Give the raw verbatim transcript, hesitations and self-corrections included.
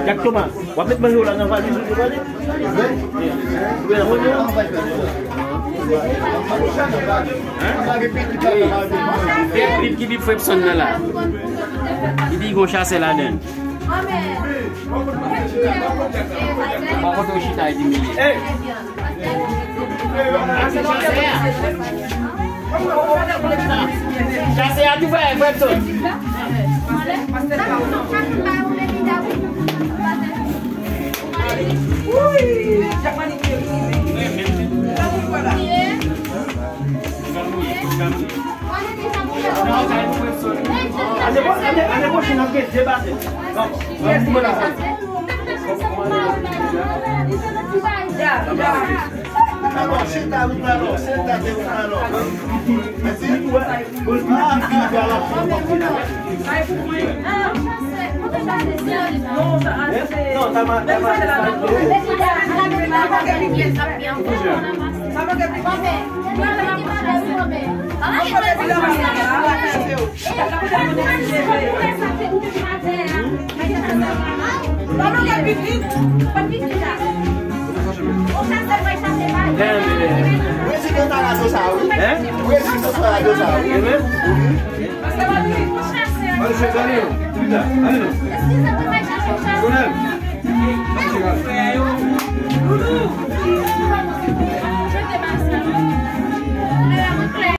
Jack Thomas, w ap met manje w la nan valiz ou, ou pale? Wi. Wi, nan valiz ou. Hein? Kèl pit ki pi fre Epson nan la? Li di gon chasè ladann. Pa kote w chita epi milye. Chasè a tou fè, fè sot. Ane pwochèn, ane, ane pwochèn, n ap gen de batèm. Prezidan ta radyo sa, wi. Hein? Prezidan ta radyo sa, wi. Wi. Prezidan ta radyo sa, wi.